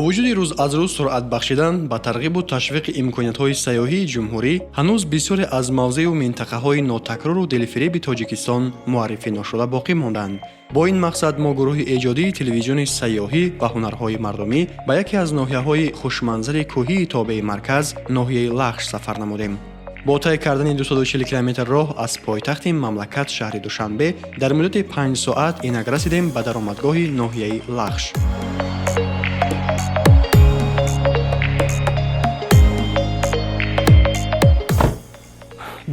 Вуҷуди рӯз аз рӯз суръат бахшидан ба тарғибу ташвиқи имкониятҳои сайёҳии ҷумҳурӣ, ҳанӯз бисёре аз мавзеъу минтақаҳои нотакрору дилфиреби Тоҷикистон муаррифӣ нашуда боқӣ монданд. Бо ин мақсад мо гурӯҳи эҷодии телевизиони сайёҳӣ ва ҳунарҳои мардумӣ ба яке аз ноҳияҳои хушманзари кӯҳии тобеи марказ, ноҳияи Лахш сафар намудем. Бо тай кардани 240 километр роҳ аз пойтахти мамлакат, шаҳри Душанбе, дар муддати 5 соат инак расидем ба даромадгоҳи ноҳияи Лахш.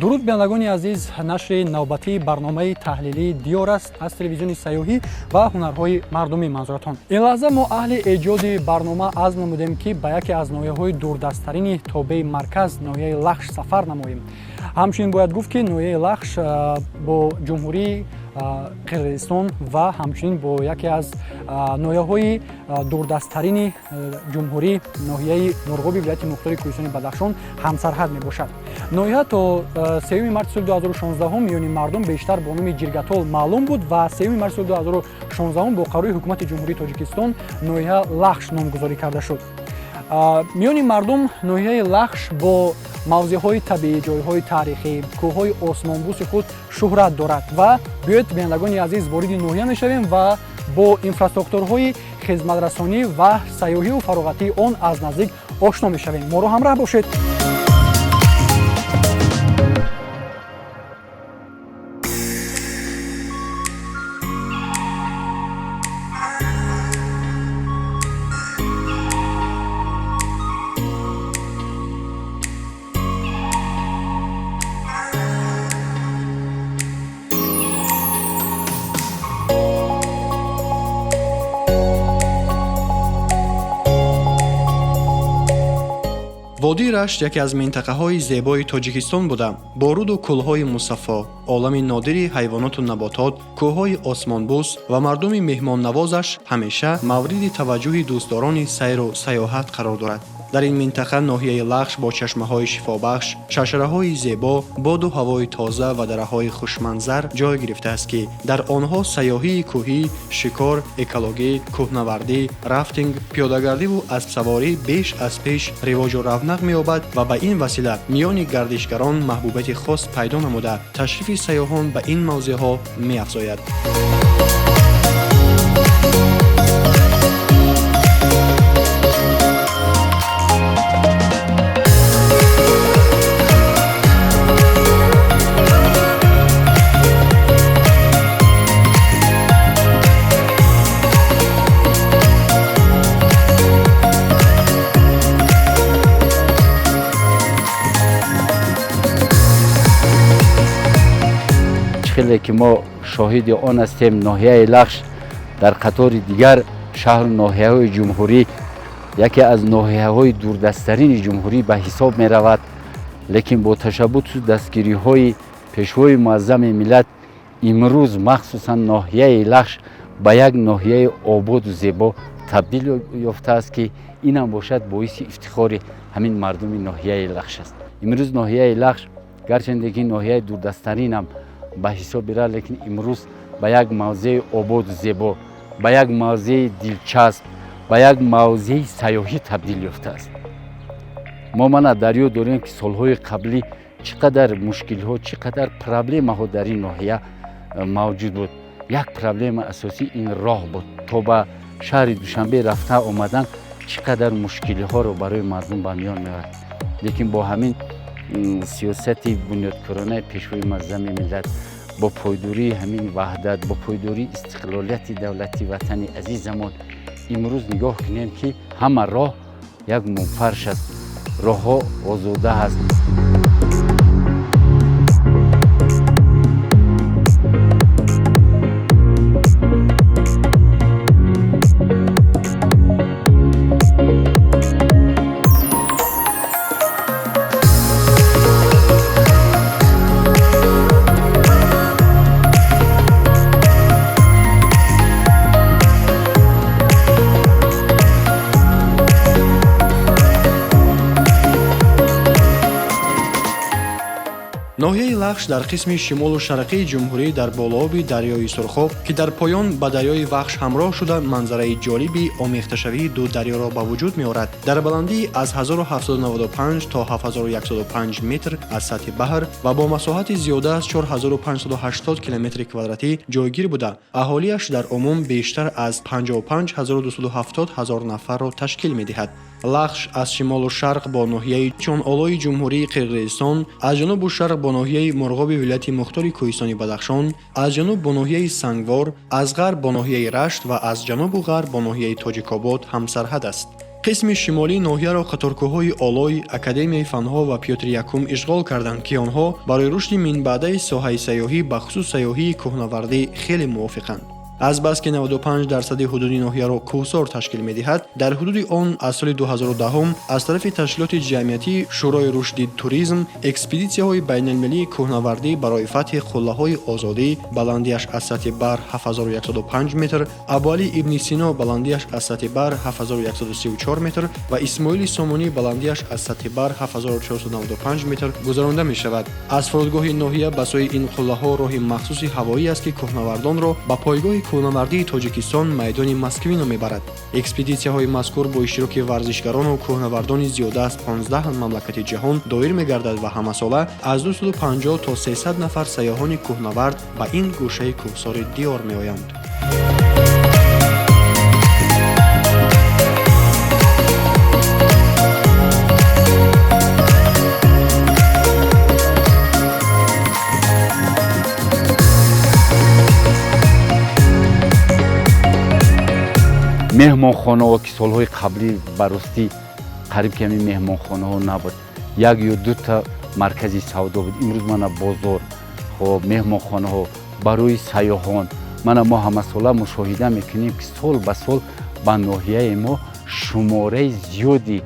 Дуруд, бинандагони азиз! Нашри навбатии барномаи таҳлилии «Диёр» аст аз телевизиони сайёҳӣ ва ҳунарҳои мардумӣ манзуратон. Ин лаҳза мо, аҳли эҷоди барнома, азм намудем, ки ба яке аз ноҳияҳои дурдасттарини тобеи марказ, ноҳияи Лахш, сафар намоем. Ҳамчунин бояд гуфт, ки ноҳияи Лахш бо Ҷумҳурии Қирғизистон ва ҳамчунин бо яке аз ноҳияҳои дурдасттарини ҷумҳурӣ, ноҳияи Мурғоби вилояти мухтори Кӯҳистони Бадахшон, ҳамсарҳад мебошад. Ноҳия то 3 марти соли 2016 миёни мардум бештар бо номи Ҷиргатол маълум буд ва 3 марти соли 2016 бо қарори Ҳукумати Ҷумҳурии Тоҷикистон ноҳия Лахш номгузорӣ карда шуд. Миёни мардум ноҳияи Лахш бо мавзеъҳои табиӣ, ҷойҳои таърихӣ, кӯҳҳои осмонбӯси худ шӯҳрат дорад. Ва биёед, бинандагони азиз, вориди ноҳия мешавем ва бо инфраструктурҳои хизматрасонӣ ва сайёҳиву фароғатии он аз наздик ошно мешавем. Моро ҳамроҳ бошед. Водии Рашт яке аз минтақаҳои зебои Тоҷикистон буда, бо руду кӯлҳои мусаффо, олами нодири ҳайвоноту наботот, кӯҳҳои осмонбӯс ва мардуми меҳмоннавозаш ҳамеша мавриди таваҷҷӯҳи дӯстдорони сайру сайёҳат қарор дорад. Дар ин минтақа ноҳияи Лахш бо чашмаҳои шифобахш, шаршараҳои зебо, боду ҳавои тоза ва дараҳои хушманзар ҷой гирифтааст, ки дар онҳо сайёҳии кӯҳӣ, шикор, экологӣ, кӯҳнавардӣ, рафтинг, пиёдагардиву аспсаворӣ беш аз пеш ривоҷу равнақ меёбад ва ба ин васила миёни гардишгарон маҳбубияти хос пайдо намуда, ташрифи сайёҳон ба ин мавзеъҳо меафзояд. Хеле ки мо шоҳиди он ҳастем, ноҳияи Лахш дар қатори дигар шаҳру ноҳияҳои ҷумҳурӣ яке аз ноҳияҳои дурдасттарини ҷумҳурӣ ба ҳисоб меравад. Лекин бо ташаббусу дастгириҳои Пешвои муаззами миллат имрӯз махсусан ноҳияи Лахш ба як ноҳияи ободу зебо табдил ёфтааст, ки инам бошад боиси ифтихори ҳамин мардуми ноҳияи Лахш аст. Имрӯз ноҳияи Лахш, гарчанде ки ноҳияи дурдасттаринам ба ҳисоб бирад, лекин имрӯз ба як мавзеи ободу зебо, ба як мавзеи дилчасп, ба як мавзеи сайёҳӣ табдил ёфтааст. Мо мана дар ёд дорем, ки солҳои қаблӣ чӣ қадар мушкилҳо, чӣ қадар проблемаҳо дар ин ноҳия мавҷуд буд. Як проблема асосӣ ин роҳ буд. То ба шаҳри Душанбе рафта омадан чӣ қадар мушкилиҳоро барои мардум ба миён меорад. Лекин бо ҳамин сиёсати бунёдкоронаи Пешвои муаззами миллат, бо пойдории ҳамин ваҳдат, бо пойдории истиқлолияти давлати ватани азизамон, имрӯз нигоҳ кунем, ки ҳама роҳ як мумфарш аст, роҳҳо озода ҳаст. Ноҳияи Лахш дар қисми шимолу шарқии ҷумҳурӣ дар болооби дарёи Сурхоб, ки дар поён ба дарёи Вахш ҳамроҳ шуда манзараи ҷолиби омехташавии ду дарёро ба вуҷуд меорад, дар баландии аз 1795 то 7105 метр аз сатҳи баҳр ва бо масоҳати зиёда аз 4580 километри квадратӣ ҷойгир буда, аҳолиаш дар умум бештар аз 55270 ҳазор нафарро ташкил медиҳад. Лахш аз шимолу шарқ бо ноҳияи Чонолои Ҷумҳурии Қирғизистон, аз ҷанубу шарқ бо ноҳияи Мурғоби вилояти Мухтори Кӯҳистони Бадахшон, аз ҷануб бо ноҳияи Сангвор, аз ғарб бо ноҳияи Рашт ва аз ҷанубу ғарб бо ноҳияи Тоҷикобод ҳамсарҳад аст. Қисми шимолии ноҳияро қаторкӯҳҳои Олой, Академияи фанҳо ва Пётри Якум ишғол карданд, ки онҳо барои рушди минбаъдаи соҳаи сайёҳӣ, бахусус сайёҳии кӯҳнавардӣ, хеле мувофиқанд. Азбаски 95% ҳудуди ноҳияро кӯҳсор ташкил медиҳад, дар ҳудуди он аз соли 2010 аз тарафи ташкилоти ҷамъиятии Шӯрои рушди туризм экспедитсияҳои байналмилалии кӯҳнавардӣ барои фатҳи қуллаҳои Озодӣ, баландиаш аз сатҳи баҳр 7105 метр, Абуалӣ ибни Сино, баландиаш аз сатҳи баҳр 7134 метр ва Исмоили Сомонӣ, баландиаш аз сатҳи баҳр 7495 метр гузаронда мешавад. Аз фурудгоҳи ноҳия ба сӯи ин қуллаҳо роҳи махсуси ҳавоӣ аст, ки кӯҳнавардонро ба пойгоҳи кӯҳнавардии Тоҷикистон, майдони Москвино мебарад. Экспедитсияҳои мазкур бо иштироки варзишгарону кӯҳнавардони зиёда аз 15 мамлакати ҷаҳон доир мегардад ва ҳамасола аз 250 то 300 нафар сайёҳони кӯҳнавард ба ин гӯшаи кӯҳсори диёр меоянд. Меҳмонхонаҳо, ки солҳои қаблӣ ба ростӣ қариб ки ҳамин меҳмонхонаҳо набуд, як ё дута маркази савдо буд, имрӯз мана бозор, хоб, меҳмонхонаҳо барои сайёҳон. Мана мо ҳамасола мушоҳида мекунем, ки сол ба сол ба ноҳияи мо шумораи зиёди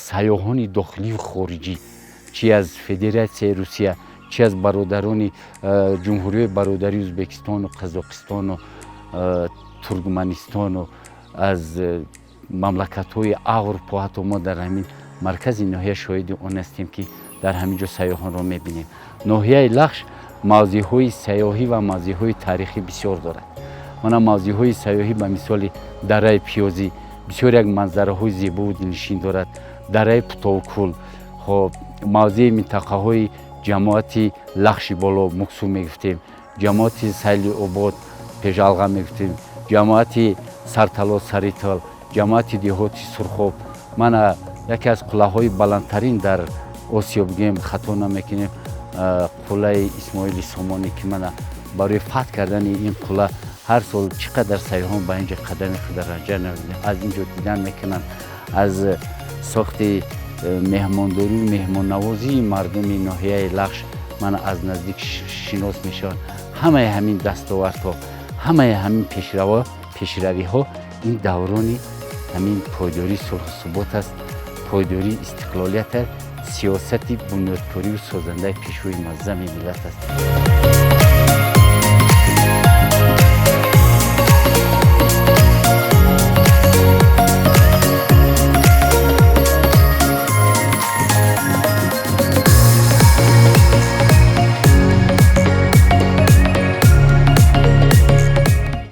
сайёҳони дохилию хориҷӣ, чи аз Федератсияи Русия, чи аз бародарони ҷумҳуриҳои бародарии Ӯзбекистону Қазоқистону Туркманистону аз мамлакатҳои Аврупо, ҳатто мо дар ҳамин маркази ноҳия шоҳиди он ҳастем, ки дар ҳамин ҷо сайёҳонро мебинем. Ноҳияи Лахш мавзеъҳои сайёҳӣ ва мавзеъҳои таърихӣ бисёр дорад. Мана мавзеъҳои сайёҳӣ ба мисоли дараи Пиёзӣ бисёр як манзараҳои зебову дилнишин дорад, дараи Путовкул, хоб, мавзеи минтақаҳои ҷамоати Лахши Боло, Муксу мегуфтем, ҷамоати Сайли Обод, Пешалға мегуфтем, ҷамоати Сартало, Саритал, ҷамоати деҳоти Сурхоб. Мана яке аз қуллаҳои баландтарин дар Осиё бигӯем, хато намекунем, қуллаи Исмоили Сомонӣ, ки мана барои фатҳ кардани ин қулла ҳар сол чӣ қадар сайёҳон ба ин ҷо қадами худа ранҷа аз ин ҷо дидан мекунанд. Аз сохти меҳмондорию меҳмоннавозии мардуми ноҳияи Лахш мана аз наздик шинос мешаванд. Ҳамаи ҳамин дастовардҳо, ҳамаи ҳамин пешравиҳо ин даврони ҳамин пойдории сулҳу субот аст, пойдории истиқлолият аст, сиёсати бунёдкорию созандаи Пешвои муаззами миллат аст.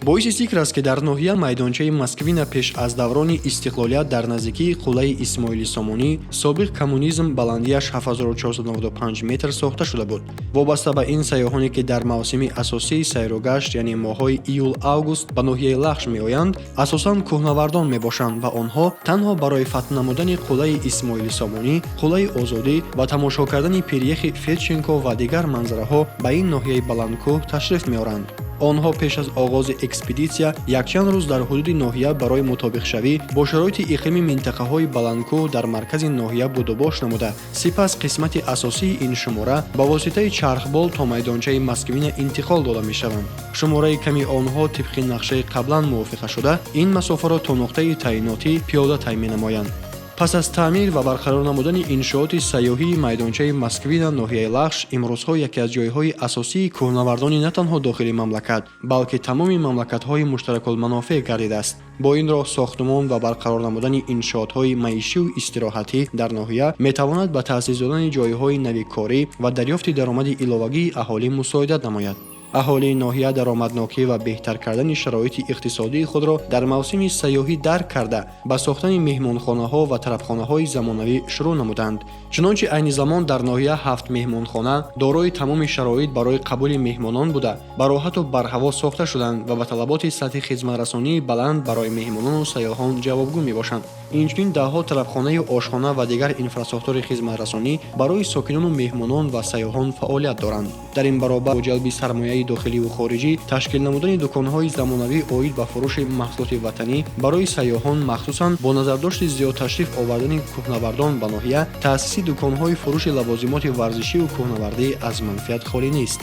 Боиси зикр аст, ки дар ноҳия майдончаи Москвина пеш аз даврони истиқлолият дар наздикии қуллаи Исмоили Сомонӣ, собиқ Коммунизм, баландиаш 7495 метр сохта шуда буд. Вобаста ба ин, сайёҳоне ки дар мавсими асосии сайругашт, яъне моҳҳои июл-август ба ноҳияи Лахш меоянд, асосан кӯҳнавардон мебошанд ва онҳо танҳо барои фатҳ намудани қуллаи Исмоили Сомонӣ, қуллаи Озодӣ ва тамошо кардани пиряхи Федченко ва дигар манзараҳо ба ин ноҳияи баландкӯҳ ташриф меоранд. Онҳо пеш аз оғози экспедитсия якчанд рӯз дар ҳудуди ноҳия барои мутобиқшавӣ бо шароити иқлими минтақаҳои баландкӯҳ дар маркази ноҳия будубош намуда, сипас қисмати асосии ин шумора ба воситаи чархбол то майдончаи Москвина интиқол дода мешаванд. Шумораи ками онҳо тибқи нақшаи қаблан мувофиқашуда ин масофаро то нуқтаи таъйинотӣ пиёда тай менамоянд. Пас аз таъмир ва барқарор намудани иншооти сайёҳии майдончаи Москвина, ноҳияи Лахш имрӯзҳо яке аз ҷойҳои асосии кӯҳнавардони на танҳо дохили мамлакат, балки тамоми мамлакатҳои муштаракулманофеъ гардидааст. Бо ин роҳ сохтумон ва барқарор намудани иншоотҳои маишию истироҳатӣ дар ноҳия метавонад ба таъсис додани ҷойҳои нави корӣ ва дарёфти даромади иловагии аҳолӣ мусоидат намояд. Аҳолии ноҳия даромаднокӣ ва беҳтар кардани шароити иқтисодии худро дар мавсими сайёҳӣ дарк карда, ба сохтани меҳмонхонаҳо ва тарабхонаҳои замонавӣ шурӯъ намуданд. Чунончи айни замон дар ноҳия ҳафт меҳмонхона дорои тамоми шароит барои қабули меҳмонон буда, бароҳату барҳаво сохта шуданд ва ба талаботи сатҳи хизматрасонии баланд барои меҳмонону сайёҳон ҷавобгӯ мебошанд. Инчунин даҳҳо тарабхонаю ошхона ва дигар инфрасохтори хизматрасонӣ барои сокинону меҳмонон ва сайёҳон фаъолият доранд. Дар ин баробар бо ҷалби сармояи дохиливу хориҷӣ, ташкил намудани дуконҳои замонавӣ оид ба фурӯши маҳсулоти ватанӣ барои сайёҳон, махсусан бо назардошти зиёд ташриф овардани кӯҳнавардон ба ноҳия, таъсиси дуконҳои фурӯши лавозимоти варзишиву кӯҳнавардӣ аз манфиат холӣ нест.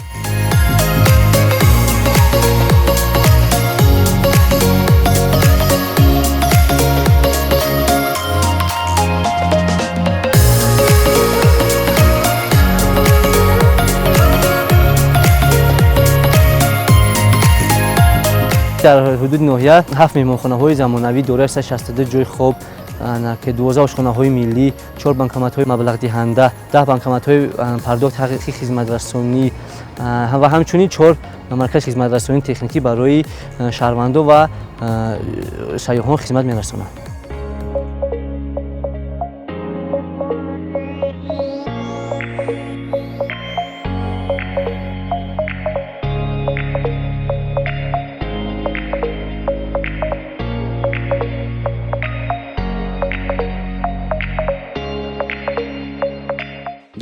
Дар ҳудуди ноҳия ҳафт меҳмонхонаҳои замонавӣ дорои 162 ҷойи хоб, ки 12 ошхонаҳои миллӣ, чор банкоматҳои маблағдиҳанда, 10 банкоматҳои пардохти ҳақиқии хизматрасонӣ ва ҳамчунин чор маркази хизматрасонии техникӣ барои шаҳрвандон ва сайёҳон хизмат мерасонанд.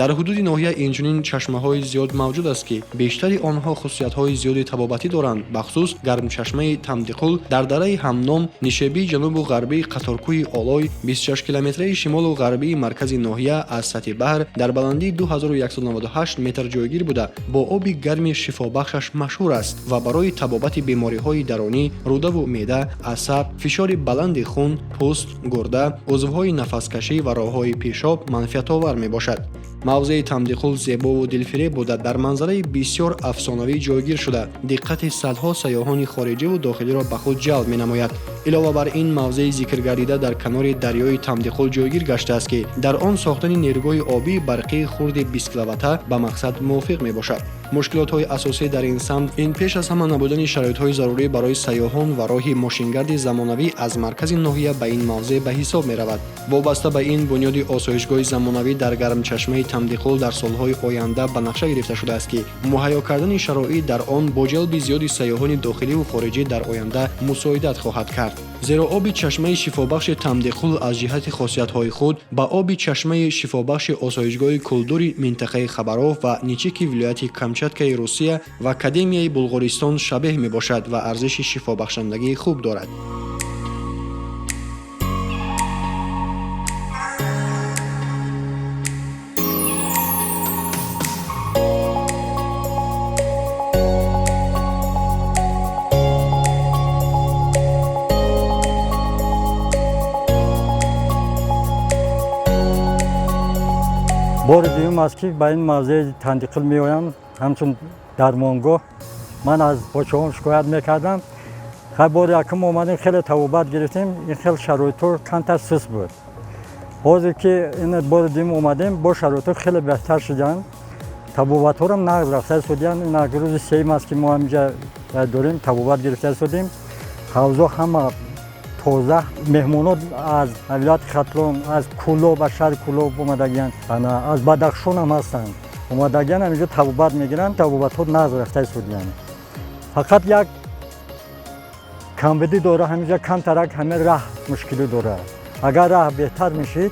Дар ҳудуди ноҳия инчунин чашмаҳои зиёд мавҷуд аст, ки бештари онҳо хусусиятҳои зиёди табобатӣ доранд. Бахусус гармчашмаи Тамдиқул дар дараи ҳамном, нишебии ҷанубу ғарбии қаторкӯҳи Олой, 26 километраи шимолу ғарбии маркази ноҳия, аз сатҳи баҳр дар баландии 2198 метр ҷойгир буда, бо оби гарми шифобахшаш машҳур аст ва барои табобати бемориҳои дарунӣ, рӯдаву меъда, асаб, фишори баланди хун, пӯст, гурда, узвҳои нафаскашӣ ва роҳҳои пешоб манфиатовар мебошад. Мавзеи Тамдиқул зебову дилфиреб буда, дар манзараи бисёр афсонавӣ ҷойгир шуда, диққати садҳо сайёҳони хориҷиву дохилиро ба худ ҷалб менамояд. Илова бар ин, мавзеи зикргардида дар канори дарёи Тамдиқул ҷойгир гаштааст, ки дар он сохтани нерӯгоҳи обии барқии хурди 20 киловатта ба мақсад мувофиқ мебошад. Мушкилотҳои асосӣ дар ин самт ин пеш аз ҳама набудани шароитҳои зарурӣ барои сайёҳон ва роҳи мошингарди замонавӣ аз маркази ноҳия ба ин мавзеъ ба ҳисоб меравад. Вобаста ба ин, бунёди осоишгоҳи замонавӣ дар гармчашмаи Тамдиқул дар солҳои оянда ба нақша гирифта шудааст, ки муҳайё кардани шароит дар он бо ҷалби зиёди сайёҳони дохиливу хориҷӣ дар оянда мусоидат хоҳад кард. Зеро оби чашмаи шифобахши Тамдиқул аз ҷиҳати хосиятҳои худ ба оби чашмаи шифобахши осоишгоҳи Кулдури минтақаи Хабаров ва Ничики вилояти Камчаткаи Русия ва Академияи Булғористон шабеҳ мебошад ва арзиши шифобахшандагии хуб дорад. Бори дуюм аст, ки ба ин мавзеи Тандиқул меоям. Ҳамчун дармонгоҳ ман аз почаҳом шикоят мекардам. Хай, бори якум омадем, хеле табобат гирифтем. Ин хел шароитҳо камтар суст буд. Ҳозир ки ин бори дуюм омадем, бо шароитҳо хеле беҳтар шуданд, табобатҳорам нағз рафта истодиянд. Ин рӯзи сеюм аст, ки мо ҳаминҷа дорем, табобат гирифта истодем. Ҳавзо ҳама тоза. Меҳмонот аз вилояти Хатлон, аз Кӯлоб, аз шаҳри Кӯлоб омадагиянд, аз Бадахшон ҳам ҳастанд, омадагиянд, ҳаминҷо табобат мегиранд. Табобатҳо нағз рафта истодиянд. Фақат як камбудӣ дора ҳаминҷа, камтарак ҳамин раҳ мушкилӣ дорад. Агар раҳ беҳтар мешид,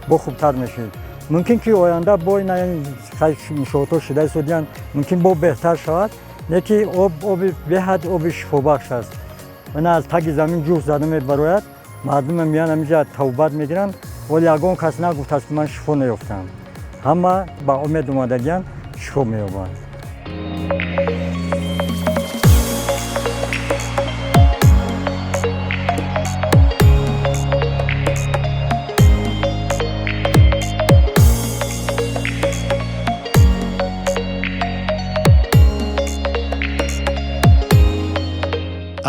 бо хубтар мешид. Мумкин ки оянда бо ин иншоотҳо шуда истодиянд, мумкин бо беҳтар шавад. Не ки об, оби беҳад оби шифобахш аст. Мана аз таги замин ҷӯш зада мебарояд. Мардума меян, ҳаминҷа табобат мегиранд, вале ягон кас нагуфтааст, ки ман шифо наёфтам. Ҳама ба умед омадагиянд, шифо меёбанд.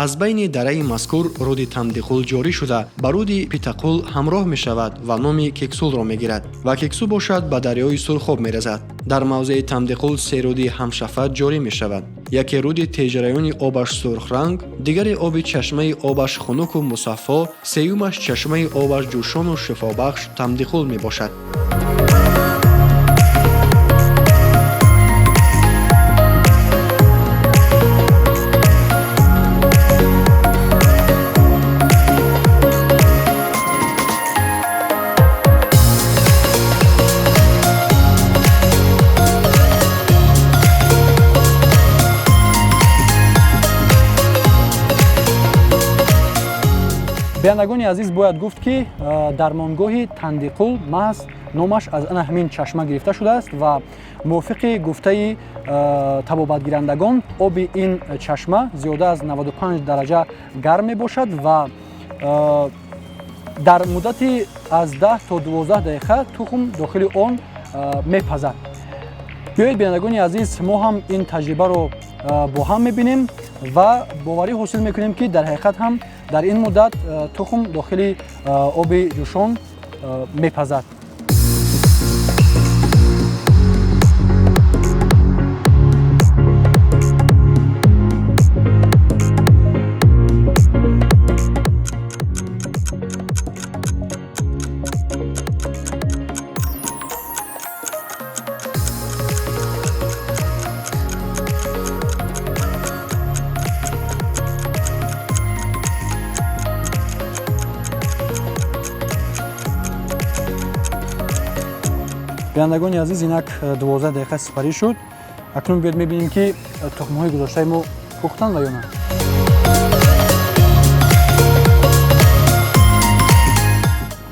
Аз байни дараи мазкур руди Тамдиқул ҷорӣ шуда, ба руди Питақул ҳамроҳ мешавад ва номи Кексулро мегирад ва Кексу бошад, ба дарёи Сурхоб меразад. Дар мавзеи Тамдиқул се руди ҳамшафат ҷорӣ мешавад: яке руди теҷараёни обаш сурхранг, дигаре оби чашмаи обаш хунуку мусаффо, сеюмаш чашмаи обаш ҷӯшону шифобахш Тамдиқул мебошад. Бинандагони азиз, бояд гуфт, ки дармонгоҳи Тандиқул маҳз номаш аз ана ҳамин чашма гирифта шудааст ва мувофиқи гуфтаи табобатгирандагон, оби ин чашма зиёда аз 95 дараҷа гарм мебошад ва дар муддати аз 10 то 12 дақиқа тухм дохили он мепазад. Биёед, бинандагони азиз, мо ҳам ин таҷрибаро бо ҳам мебинем ва боварӣ ҳосил мекунем, ки дар ҳақиқат ҳам дар ин муддат тухм дохили оби ҷӯшон мепазад. Бинандагони азиз, инак 12 дақиқа сипарӣ шуд. Акнун биёед мебинем, ки тухмҳои гузоштаи мо пухтанд ва ё на.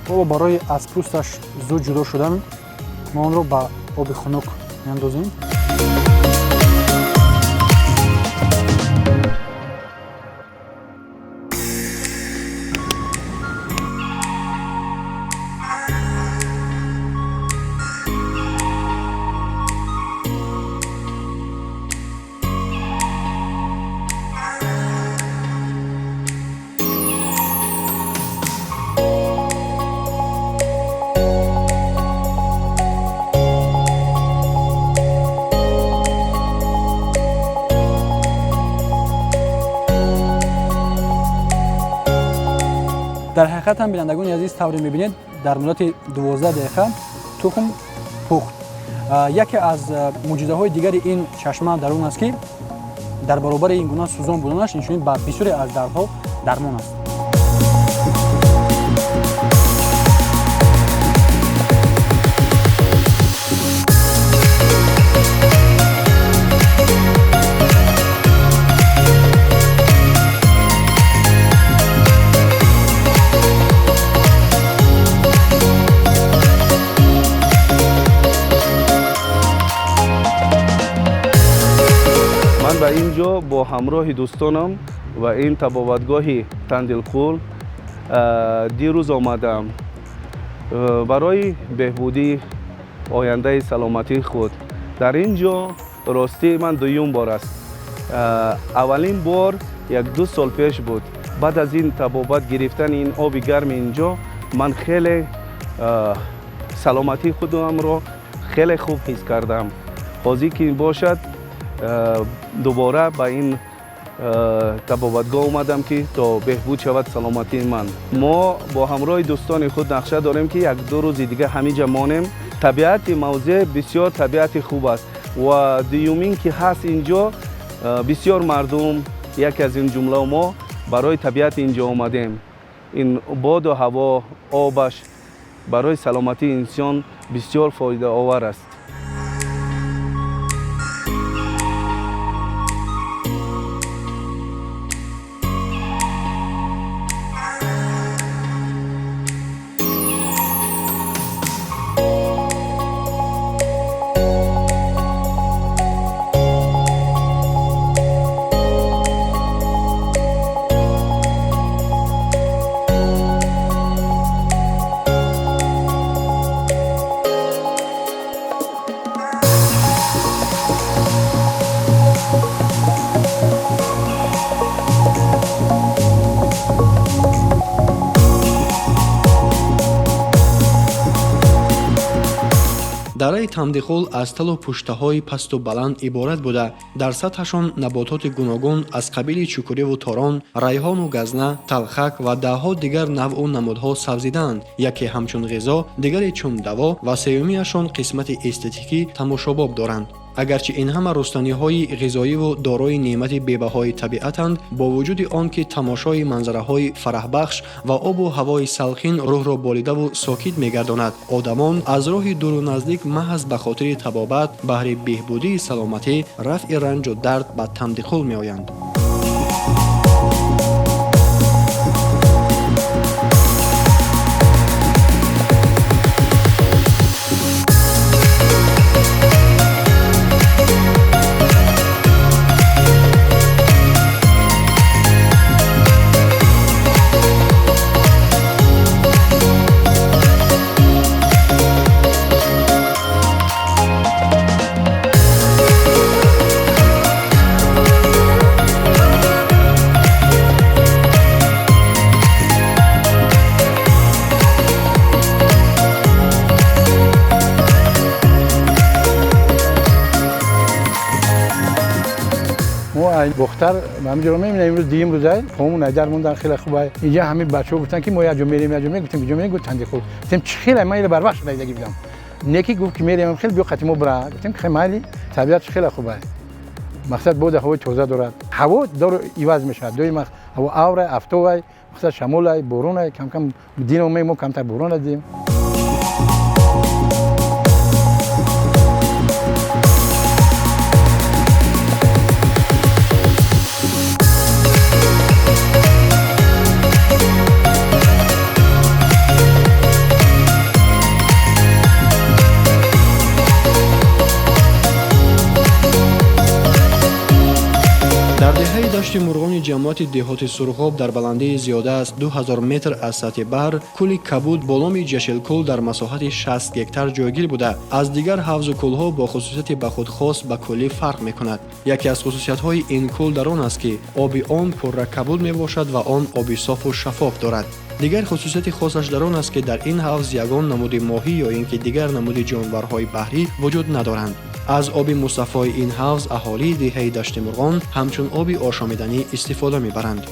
Ҳоло барои аз пӯсташ зуд ҷудо шудан мо онро ба оби хунук меандозем. Дар ҳақиқат ҳам, бинандагони азиз, тавре мебинед, дар муддати 12 дақиқа тухм пухт. Яке аз мӯъҷизаҳои дигари ин чашма дар он аст, ки дар баробари ин гуна сӯзон буданаш, инчунин ба бисёре аз дардҳо дармон аст. Ман ба ин ҷо бо ҳамроҳи дӯстонам ва ин табобатгоҳи Тандилқул дирӯз омадам барои беҳбудии ояндаи саломатии худ. Дар ин ҷо ростӣ ман дуюм бор аст. Аввалин бор 1-ду сол пеш буд. Баъд аз ин табобат гирифтани ин оби гарми ин ҷо ман хеле саломатии худамро хеле хуб ҳис кардам. Ҳозир ки бошад, дубора ба ин табобатгоҳ омадам, ки то беҳбуд шавад саломатии ман. Мо бо ҳамроҳи дӯстони худ нақша дорем, ки 1-ду рӯзи дига ҳамин ҷа монем. Табиати мавзеъ бисёр табиати хуб аст ва дуюмин ки ҳаст, ин ҷо бисёр мардум, яке аз ин ҷумла мо, барои табиати ин ҷо омадем. Ин боду ҳаво, обаш барои саломатии инсон бисёр фоидаовар аст. Дараи Тамдиқул аз талу пуштаҳои пасту баланд иборат буда, дар сатҳашон набототи гуногун аз қабили чукуриву торон, райҳону газна, талхак ва даҳҳо дигар навъу намудҳо сабзидаанд. Яке ҳамчун ғизо, дигаре чун даво ва сеюмиашон қисмати эстетикӣ тамошобоб доранд. Агарчи ин ҳама рустаниҳои ғизоиву дорои неъмати бебаҳои табиатанд, бо вуҷуди он ки тамошои манзараҳои фараҳбахш ва обу ҳавои салқин рӯҳро болидаву сокит мегардонад, одамон аз роҳи дуру наздик маҳз ба хотири табобат, баҳри беҳбудии саломатӣ, рафъи ранҷу дард ба Тамдиқул меоянд. Бохтар ҳаминҷоро мебинем, имрӯз дуюм рӯза помон айдар мондан хеле хуб. Инҷа ҳамин бачаҳо гуфтанд, ки мо як ҷо мерем, як ҷо мерем. Гуфтем, куҷо мерем? Гуфт Тандиқул. Гуфтем, чӣ хеле, ман инро барвақт шуда дида будам. Неки гуфт, ки мерем, хеле биё қати мо бира. Гуфтем, хеле майли, табиат хеле хуб аст. Мақсад боз ҳавои тоза дорад. Ҳаво дор иваз мешавад. Доим ҳаво авра, афтовай, мақсад шамолай, боронай, кам-кам дин омем, мо камтар борон дидем. Дар деҳаи Дашти Мурғони ҷамоати деҳоти Сурғоб дар баландии зиёда аз 2000 метр аз сатҳи баҳр кӯли Кабуд бо номи Ҷашилкӯл дар масоҳати 60 гектар ҷойгир буда, аз дигар ҳавзу кӯлҳо бо хусусияти ба худ хос ба куллӣ фарқ мекунад. Яке аз хусусиятҳои ин кӯл дар он аст, ки оби он пурра кабуд мебошад ва он оби софу шаффоф дорад. Дигар хусусияти хосаш дар он аст, ки дар ин ҳавз ягон намуди моҳӣ ё ин ки дигар намуди ҷонварҳои баҳрӣ вуҷуд надоранд. Аз оби мусаффои ин ҳавз аҳолии деҳаи Дашти Мурғон ҳамчун оби ошомиданӣ истифода мебаранд.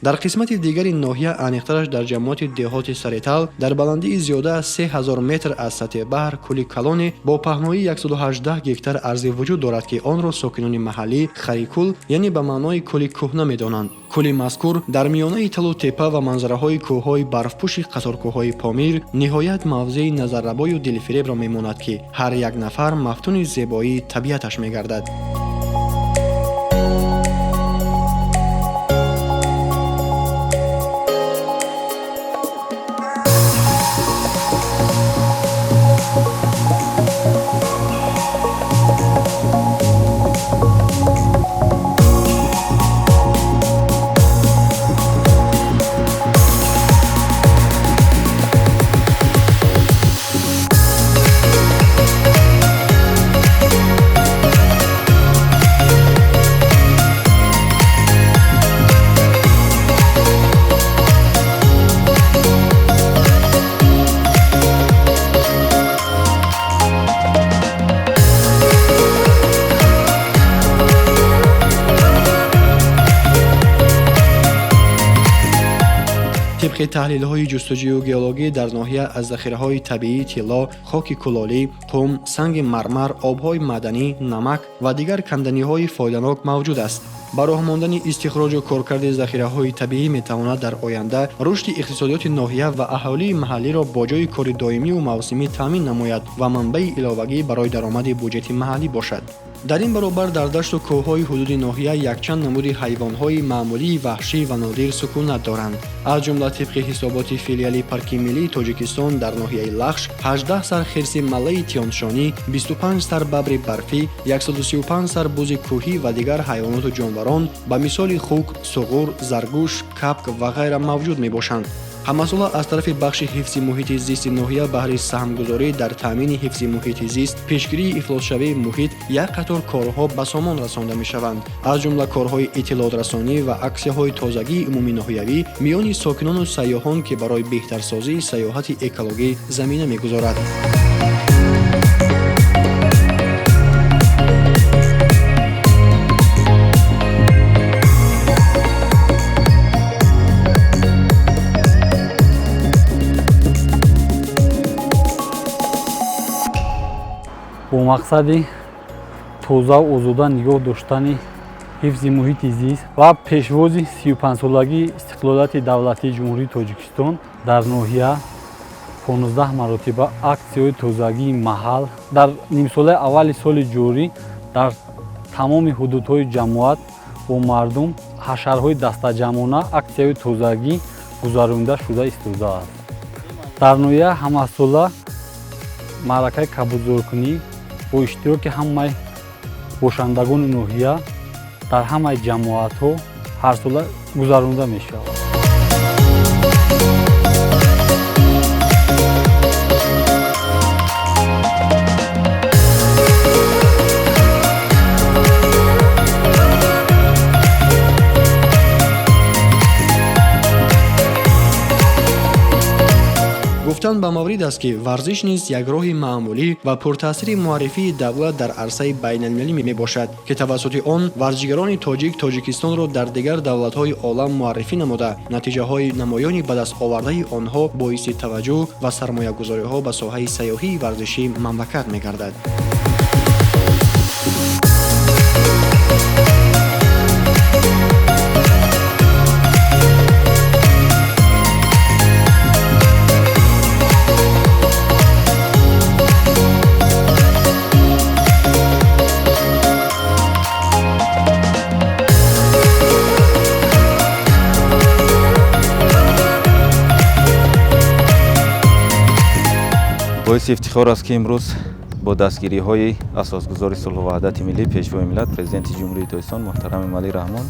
Дар қисмати дигари ноҳия, аниқтараш дар ҷамоати деҳоти Саритал, дар баландии зиёда аз 3000 метр аз сатҳи баҳр кӯли калоне бо паҳноии 118 гектар арзӣ вуҷуд дорад, ки онро сокинони маҳаллӣ Харикул, яъне ба маънои кӯли кӯҳна медонанд. Кӯли мазкур дар миёнаи талу тепа ва манзараҳои кӯҳҳои барфпӯши қаторкӯҳҳои Помир ниҳоят мавзеи назаррабою дилфиребро мемонад, ки ҳар як нафар мафтуни зебоии табиаташ мегардад. Тибқи таҳлилҳои ҷустуҷӯю геологӣ дар ноҳия аз захираҳои табиии тилло, хоки кулолӣ, қум, санги мармар, обҳои маъданӣ, намак ва дигар канданиҳои фоиданок мавҷуд аст. Ба роҳ мондани истихроҷу коркарди захираҳои табиӣ метавонад дар оянда рушди иқтисодиёти ноҳия ва аҳолии маҳаллиро бо ҷойи кори доимиву мавсимӣ таъмин намояд ва манбаи иловагӣ барои даромади буҷети маҳаллӣ бошад. Дар ин баробар дар дашту кӯҳҳои ҳудуди ноҳия якчанд намуди ҳайвонҳои маъмулии ваҳшӣ ва нодир сукунат доранд. Аз ҷумла тибқи ҳисоботи филиали Парки миллии Тоҷикистон дар ноҳияи Лахш 18 сар хирси маллаи Тиёншонӣ, 25 сар бабри барфӣ, 135 сар бузи кӯҳӣ ва дигар ҳайвоноту ҷонварон ба мисоли хук, суғур, заргӯш, капк ва ғайра мавҷуд мебошанд. Ҳамасола аз тарафи бахши ҳифзи муҳити зисти ноҳия баҳри саҳмгузорӣ дар таъмини ҳифзи муҳити зист, пешгирии ифлосшавии муҳит як қатор корҳо ба сомон расонда мешаванд. Аз ҷумла корҳои иттилоотрасонӣ ва аксияҳои тозагии умуминоҳиявӣ миёни сокинону сайёҳон, ки барои беҳтарсозии сайёҳати экологӣ замина мегузорад. Бо мақсади тозаву озода нигоҳ доштани ҳифзи муҳити зист ва пешвози 35-солагии истиқлолияти давлатии Ҷумҳурии Тоҷикистон дар ноҳия 15 маротиба аксияҳои тозагии маҳал дар нимсолаи аввали соли ҷорӣ дар тамоми ҳудудҳои ҷамоат бо мардум ҳашарҳои дастаҷамъона аксияҳои тозагӣ гузаронида шуда истодааст. Дар ноҳия ҳамасола маъракаи кабудзоркунӣ бо иштироки ҳамаи бошандагони ноҳия дар ҳамаи ҷамоатҳо ҳарсола гузаронида мешавад. Гуфтан ба маврид аст, ки варзиш низ як роҳи маъмулӣ ва пуртаъсири муаррифии давлат дар арсаи байналмилалӣ мебошад, ки тавассути он варзишгарони тоҷик Тоҷикистонро дар дигар давлатҳои олам муаррифӣ намуда, натиҷаҳои намоёни ба даст овардаи онҳо боиси таваҷҷӯҳ ва сармоягузориҳо ба соҳаи сайёҳии варзишии мамлакат мегардад. Боиси ифтихор аст, ки имрӯз бо дастгириҳои асосгузори сулҳу ваҳдати миллӣ, Пешвои миллат, Президенти Ҷумҳурии Тоҷикистон муҳтарам Эмомалӣ Раҳмон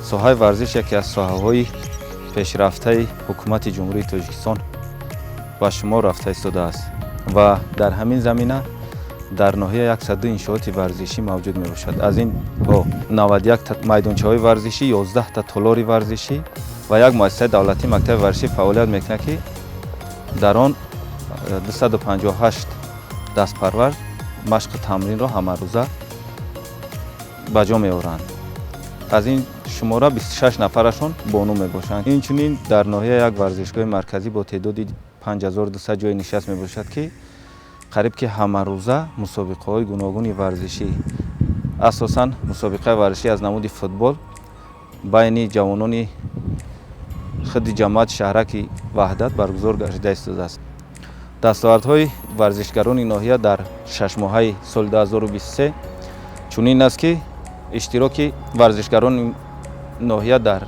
соҳаи варзиш яке аз соҳаҳои пешрафтаи ҳукумати Ҷумҳурии Тоҷикистон ба шумор рафта истодааст ва дар ҳамин замина дар ноҳия 102 иншооти варзишӣ мавҷуд мебошад. Аз ин бо 91 майдончаҳои варзишӣ, 11 та толори варзишӣ ва як муассисаи давлатӣ мактаби варзишӣ фаъолият мекунад, ки дар он 258 дастпарвар машқу тамринро ҳамарӯза ба ҷо меоранд. Аз ин шумора 26 нафарашон бону мебошанд. Инчунин дар ноҳия як варзишгоҳи марказӣ бо теъдоди 5200 ҷои нишаст мебошад, ки қариб ки ҳамарӯза мусобиқаҳои гуногуни варзишӣ, асосан мусобиқаи варзишӣ аз намуди футбол байни ҷавонони худи ҷамоати шаҳраки Ваҳдат баргузор гардида истодааст. Дастовардҳои варзишгарони ноҳия дар шашмоҳаи соли 2023 чунин аст, ки иштироки варзишгарони ноҳия дар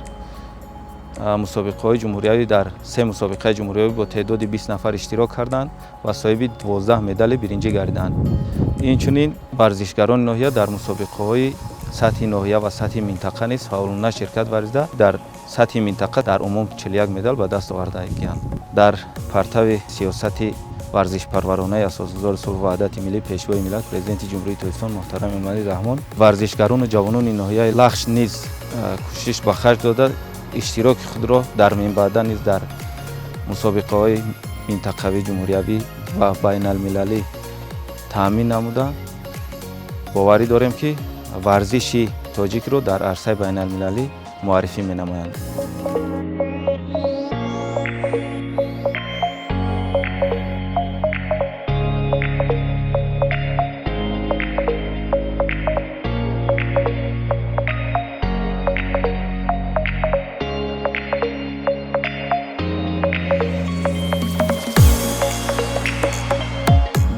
мусобиқаҳои ҷумҳуриявӣ дар се мусобиқаи ҷумҳуриявӣ бо теъдоди 20 нафар иштирок карданд ва соҳиби 12 медали биринҷӣ гардиданд. Инчунин варзишгарони ноҳия дар мусобиқаҳои сатҳи ноҳия ва сатҳи минтақа низ фаъолона ширкат варзида, дар сатҳи минтақа дар умум 41 медал ба даст овардагианд. Дар партави сиёсати варзишпарваронаи асосгузори сулҳу ваҳдати миллӣ, Пешвои миллат, Президенти Ҷумҳурии Тоҷикистон муҳтарам Эмомалӣ Раҳмон варзишгарону ҷавонони ноҳияи Лахш низ кӯшиш ба харҷ дода, иштироки худро дар минбаъда низ дар мусобиқаҳои минтақавӣ, ҷумҳуриявӣ ва байналмилалӣ таъмин намуда. Боварӣ дорем, ки варзиши тоҷикро дар арсаи байналмилалӣ муаррифӣ менамоянд.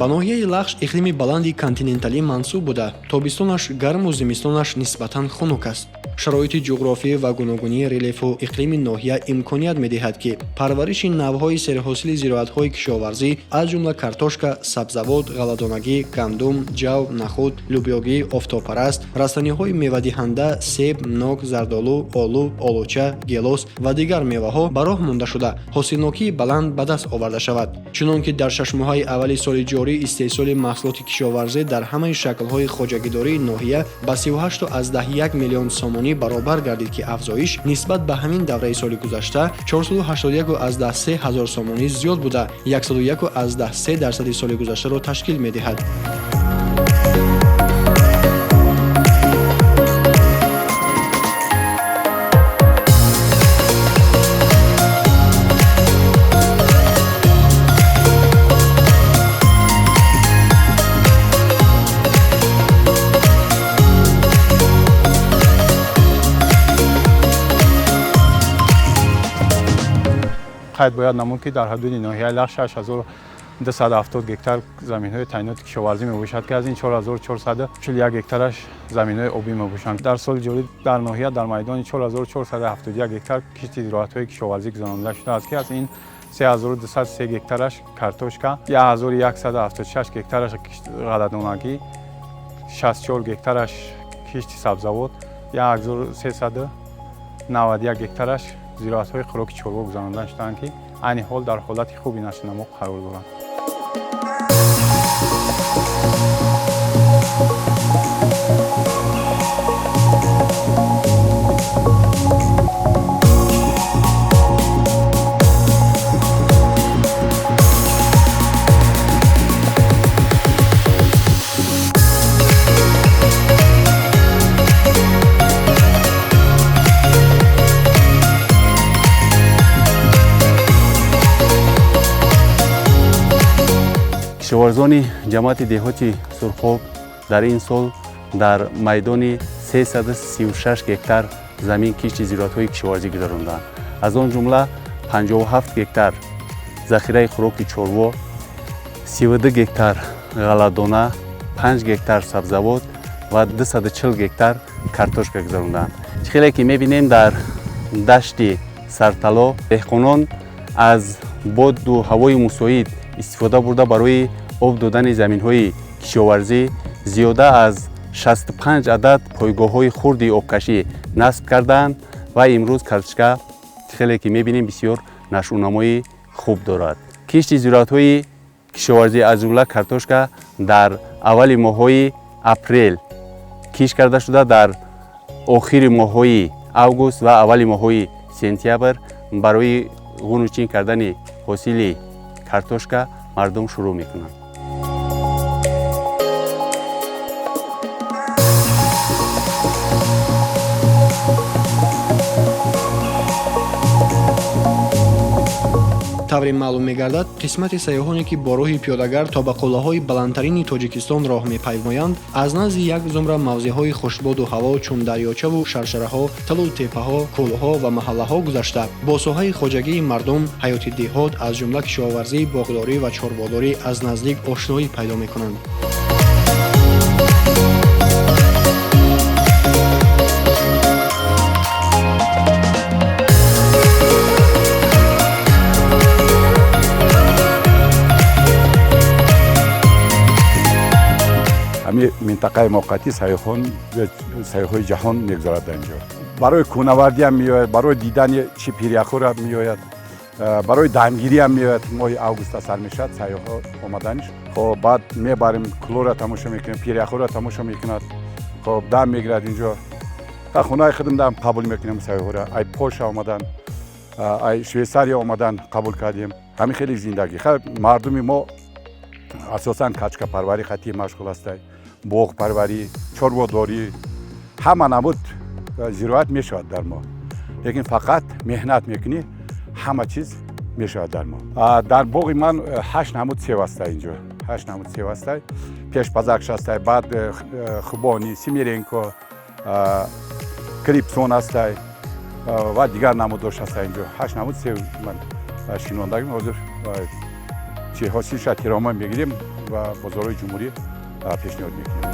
Ба ноҳияи Лахш иқлими баланди континенталӣ мансуб буда, тобистонаш гарму зимистонаш нисбатан хунук аст. Шароити ҷуғрофӣ ва гуногунии релефу иқлими ноҳия имконият медиҳад, ки парвариши навъҳои серҳосили зироатҳои кишоварзӣ, аз ҷумла картошка, сабзавот, ғалладонагӣ, гандум, ҷав, нахуд, лӯбиёгӣ, офтобпараст, растаниҳои мевадиҳанда, себ, нок, зардолу, олу, олуча, гелос ва дигар меваҳо ба роҳ монда шуда, ҳосилнокии баланд ба даст оварда шавад. Чунон ки дар 6 моҳаи аввали соли ҷорӣ истеҳсоли маҳсулоти кишоварзӣ дар ҳамаи шаклҳои хоҷагидории ноҳия ба 38,1 миллион сомонӣ баробар гардид, ки афзоиш нисбат ба ҳамин давраи соли гузашта 481,3 ҳазор сомонӣ зиёд буда, 101,3 дарсади соли гузаштаро ташкил медиҳад. Қайд бояд намуд, ки дар ҳудуди ноҳияи Лахш 6270 гектар заминҳои таъиноти кишоварзӣ мебошад, ки аз ин 4441 гектараш заминҳои обӣ мебошанд. Дар соли ҷорӣ дар ноҳия дар майдони 4471 гектар кишти зироатҳои кишоварзӣ гузаронида шудааст, ки аз ин 3203 гектараш картошка, 1176 гектараш ғалладонагӣ, 64 гектараш кишти сабзавот, 1391 гектараш зироатҳои хӯроки чорво гузаронида шудаанд, ки айни ҳол дар ҳолати хуби нашъунамо қарор доранд. Кишоварзони ҷамоати деҳоти Сурхоб дар ин сол дар майдони 336 гектар замин кишти зироатҳои кишоварзӣ гузаронданд. Аз он ҷумла 57 гектар захираи хӯроки чорво, 32 гектар ғалладона, 5 гектар сабзавот ва 240 гектар картошка гузаронданд. Чӣ хеле ки мебинем, дар дашти Сартало деҳқонон аз боду ҳавои мусоид истифода бурда, барои об додани заминҳои кишоварзӣ зиёда аз 65 адад пойгоҳҳои хурди обкашӣ насб карданд ва имрӯз картошка, хеле ки мебинем, бисёр нашъунамои хуб дорад. Кишти зироатҳои кишоварзӣ, аз ҷумла картошка, дар аввали моҳҳои апрел кишт карда шуда, дар охири моҳҳои август ва аввали моҳҳои сентябр барои ғуну чин кардани ҳосили картошка мардум шурӯъ мекунанд. Тавре маълум мегардад, қисмати сайёҳоне, ки бо роҳи пиёдагард то ба қуллаҳои баландтарини Тоҷикистон роҳ мепаймоянд, аз назди як зумра мавзеъҳои хушбоду ҳаво, чун дарёчаву шаршараҳо, талу теппаҳо, кӯлҳо ва маҳаллаҳо гузашта, бо соҳаи хоҷагии мардум, ҳаёти деҳот, аз ҷумла кишоварзӣ, боғдорӣ ва чорводорӣ аз наздик ошноӣ пайдо мекунанд. Ҳамин минтақаи муваққатӣ сайёҳон, сайёҳои ҷаҳон мегузарад дар инҷо. Барои кӯҳнавардиам меояд, барои дидани чи пиряхӯра меояд, барои дамгириам меояд. Моҳи августа сар мешавад сайёҳҳо омаданиш. Хоб, баъд мебарем, кӯлора тамошо мекунем, пиряхӯра тамошо мекунад, хоб, дам мегирад инҷо. Хонаи худам дам қабул мекунем сайёҳҳоро. Ай Полша омадан, ай Швейсария омадан, қабул кардем. Ҳамин хеле зиндагӣ. Мардуми мо асосан качкапарварӣ хатӣ машғул ҳастанд, боғпарварӣ, чорводорӣ, ҳама намуд зироат мешавад дар мо, лекин фақат меҳнат мекунӣ, ҳама чиз мешавад дар мо. Дар боғи ман ҳашт намуд сев аста инҷо, ҳашт намуд сев аста. Пешпазакш аста, баъд хубони, симиренко, крипсон аста ва дигар намудош аста инҷо. Ҳашт намуд сев ман шинондагим. Ҳозир чи ҳосилша тирома мегирем. ва бозорҳои ҷумҳурӣ пешниҳод мекунем.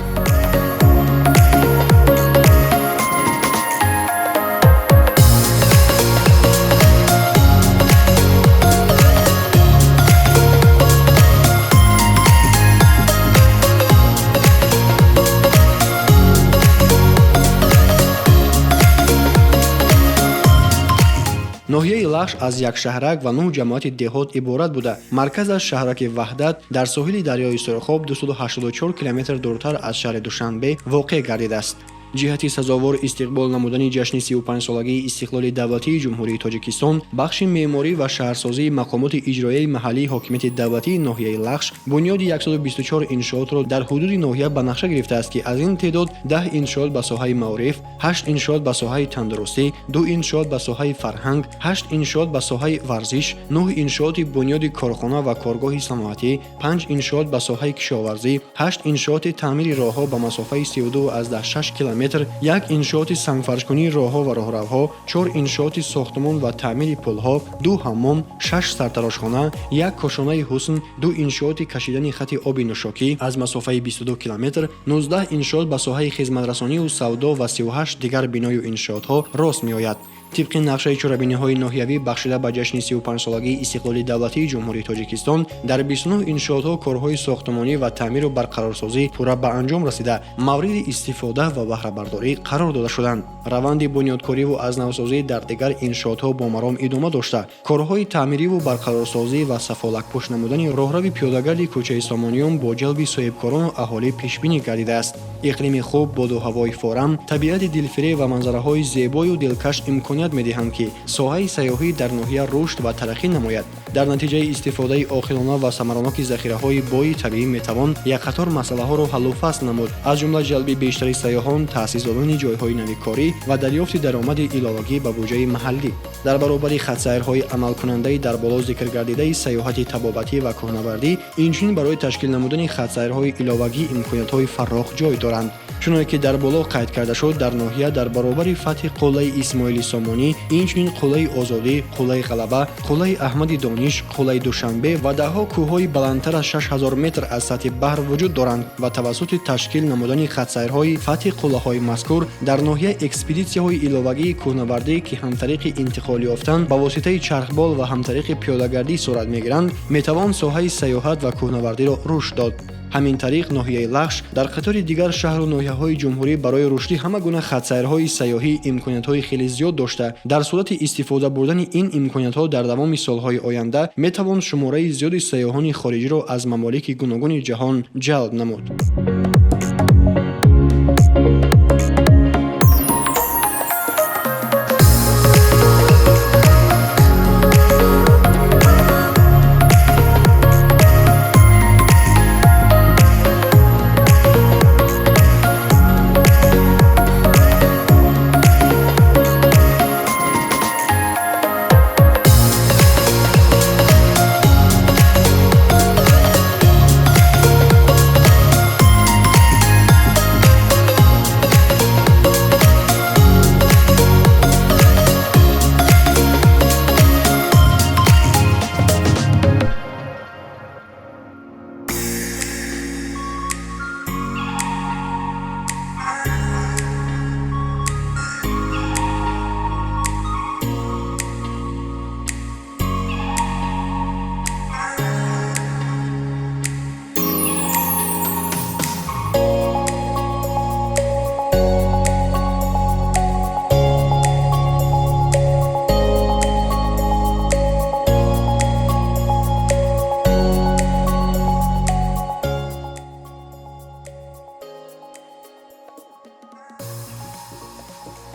Ноҳияи Лахш аз як шаҳрак ва 9 ҷамоати деҳот иборат буда, марказаш шаҳраки Ваҳдат дар соҳили дарёи Сурхоб 284 километр дуртар аз шаҳри Душанбе воқеъ гардидааст. Ҷиҳати сазовор истиқбол намудани ҷашни 35-солагии истиқлоли давлатии Ҷумҳурии Тоҷикистон, бахши меъморӣ ва шаҳрсозии мақомоти иҷроияи маҳаллии ҳокимияти давлатии ноҳияи Лахш бунёди 124 иншоотро дар ҳудуди ноҳия ба нақша гирифтааст, ки аз ин теъдод 10 иншоот ба соҳаи маориф, 8 иншоот ба соҳаи тандурустӣ, 2 иншоот ба соҳаи фарҳанг, 8 иншоот ба соҳаи варзиш, 9 иншооти бунёди корхона ва коргоҳи саноатӣ, 5 иншоот ба соҳаи кишоварзӣ, 8 иншооти таъмири роҳҳо ба масофаи 32,6 километр, 1 иншооти сангфаршкунии роҳҳо ва роҳравҳо, 4 иншооти сохтмон ва таъмири пулҳо, 2 ҳаммом, 6 сартарошхона, 1 кошонаи ҳусн, 2 иншооти кашидани хати оби нӯшокӣ аз масофаи 22 километр, 19 иншоот ба соҳаи хизматрасонию савдо ва 38 дигар биною иншоотҳо рост меояд. Тибқи нақшаи чорабиниҳои ноҳиявӣ бахшида ба ҷашни 35-солагии истиқлоли давлатии Ҷумҳурии Тоҷикистон, дар 29 иншоотҳо корҳои сохтмонӣ ва таъмиру барқарорсозӣ пурра ба анҷом расида, мавриди истифода ва баҳрабардорӣ қарор дода шуданд. Раванди бунёдкориву азнавсозӣ дар дигар иншоотҳо бо маром идома дошта, корҳои таъмириву барқарорсозӣ ва сафолакпӯш намудани роҳрави пиёдагарди кӯчаи Сомониён бо ҷалби соҳибкорону аҳолӣ пешбинӣ гардидааст. Иқлими хуб, боду ҳавои форам, табиати дилфиреб ва манзараҳои зебою дилкаш имконият медиҳанд, ки соҳаи сайёҳӣ дар ноҳия рушд ва тараққӣ намояд. Дар натиҷаи истифодаи оқилона ва самараноки захираҳои бои табиӣ метавон як қатор масъалаҳоро ҳаллу фасл намуд, аз ҷумла ҷалби бештари сайёҳон, таъсис додани ҷойҳои нави корӣ ва дарёфти даромади иловагӣ ба буҷаи маҳаллӣ. Дар баробари хатсайрҳои амалкунандаи дар боло зикр гардидаи сайёҳати табобатӣ ва кӯҳнавардӣ, инчунин барои ташкил намудани хатсайрҳои иловагӣ имкониятҳои фаррох ҷой доранд. Чуноне ки дар боло қайд карда шуд, дар ноҳия дар баробари фатҳи қуллаи Исмоили Сомонӣ, инчунин қуллаи Озодӣ, қуллаи Ғалаба, қуллаи Аҳмади Дониш, қуллаи Душанбе ва даҳҳо кӯҳҳои баландтар аз 6000 метр аз сатҳи баҳр вуҷуд доранд ва тавассути ташкил намудани хатсайрҳои фатҳи қуллаҳои мазкур дар ноҳия экспедитсияҳои иловагии кӯҳнавардӣ, ки ҳам тариқи интиқол ёфтан ба воситаи чархбол ва ҳам тариқи пиёдагардӣ сурат мегиранд, метавон соҳаи сайёҳат ва кӯҳнавардиро рушд дод. Ҳамин тариқ ноҳияи Лахш дар қатори дигар шаҳру ноҳияҳои ҷумҳурӣ барои рушди ҳама гуна хатсайрҳои сайёҳӣ имкониятҳои хеле зиёд дошта, дар сурати истифода бурдани ин имкониятҳо дар давоми солҳои оянда метавон шумораи зиёди сайёҳони хориҷиро аз мамолики гуногуни ҷаҳон ҷалб намуд.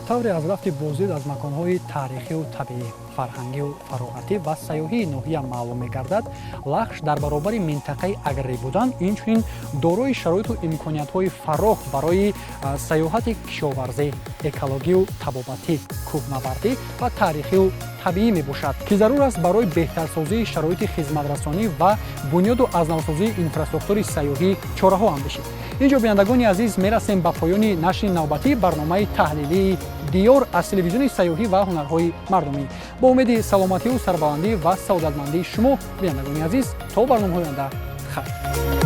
Тавре аз рафти боздид аз маконҳои таърихию табиӣ, фарҳангию фароғатӣ ва сайёҳии ноҳия маълум мегардад, Лахш дар баробари минтақаи аграрӣ будан инчунин дорои шароиту имкониятҳои фарох барои сайёҳати кишоварзӣ, экологию табобатӣ, кӯҳнавардӣ ва таърихию табиӣ мебошад, ки зарур аст барои беҳтарсозии шароити хизматрасонӣ ва бунёду азнавсозии инфраструктури сайёҳӣ чораҳо андешид. Инҷо, бинандагони азиз, мерасем ба поёни нашри навбатии барномаи таҳлилии Диёр аз телевизиони сайёҳӣ ва ҳунарҳои мардумӣ. Бо умеди саломатию сарбаландӣ ва саодатмандии шумо, бинандагони азиз, то барномаҳои оянда, хайр.